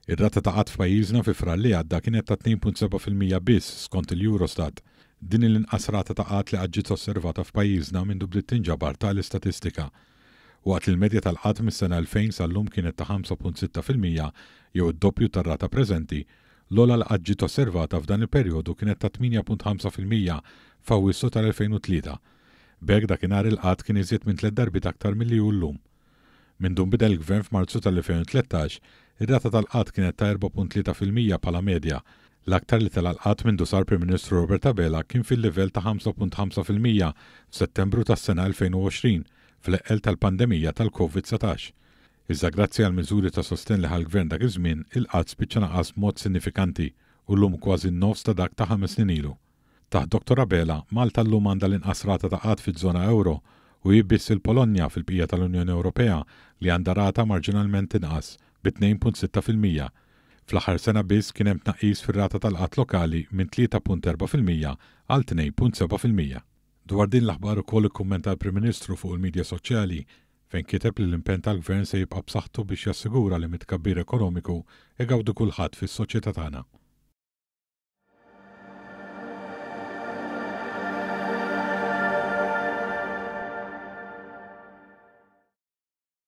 Ir-rata ta' qgħad f'pajjiżna fi Frar li għadda kienet ta' 2.7% biss skont il-Eurostat. Din hi l-inqas rata ta' qgħad li qatt ġiet osservata f'pajjiżna mindu bdiet tinġabar tali statistika. Waqt li l-medja tal-qgħad mis-sena 2000 sal-lum kienet ta' 5.6% jew id-doppju tar-rata preżenti, l-ogħla li qatt ġiet osservata f'dan il-perjodu kienet ta' 8.5% f'Awwissu tal-2003. B'hekk dakinhar il-qgħad kien iżjed minn tliet darbiet aktar milli hu llum. Mindu nbidel il-Gvern f'Marzu tal-2013, ir-rata tal-qgħad kienet ta' 4.3% bħala medja. L-aktar li tela' l-qgħad mindu sar Prim Ministru Robert Abela kien fil-livell ta' 5.5% f'Settembru tas-sena 2020, fl-eqqel tal-pandemija tal-Covid 19. Iżda grazzi għall-miżuri ta' sostenn li ħa l-Gvern dak iż-żmien, il-qgħad spiċċa naqas b'mod sinifikanti u llum kważi n-nofs ta' dak ta' ħames snin ilu. Taħt Dottor Abela, Malta llum għandha l-inqas rata ta' qgħad fiż-żona ewro u hi biss il-Polonja fil-bqija tal-Unjoni Ewropea li għandha rata marġinalment inqas, bi 2.6%. Fl-aħħar sena biss kien hemm tnaqqis fir-rata tal-qgħad lokali minn 3.4% għal 2.7%. Dwar din l-aħbar ukoll ikkummenta l-Prim Ministru fuq il-midja soċjali fejn kiteb li l-impenn tal-Gvern se jibqa' b'saħħtu biex jassigura li mit-tkabbir ekonomiku igawdi kulħadd fis-soċjetà tagħna.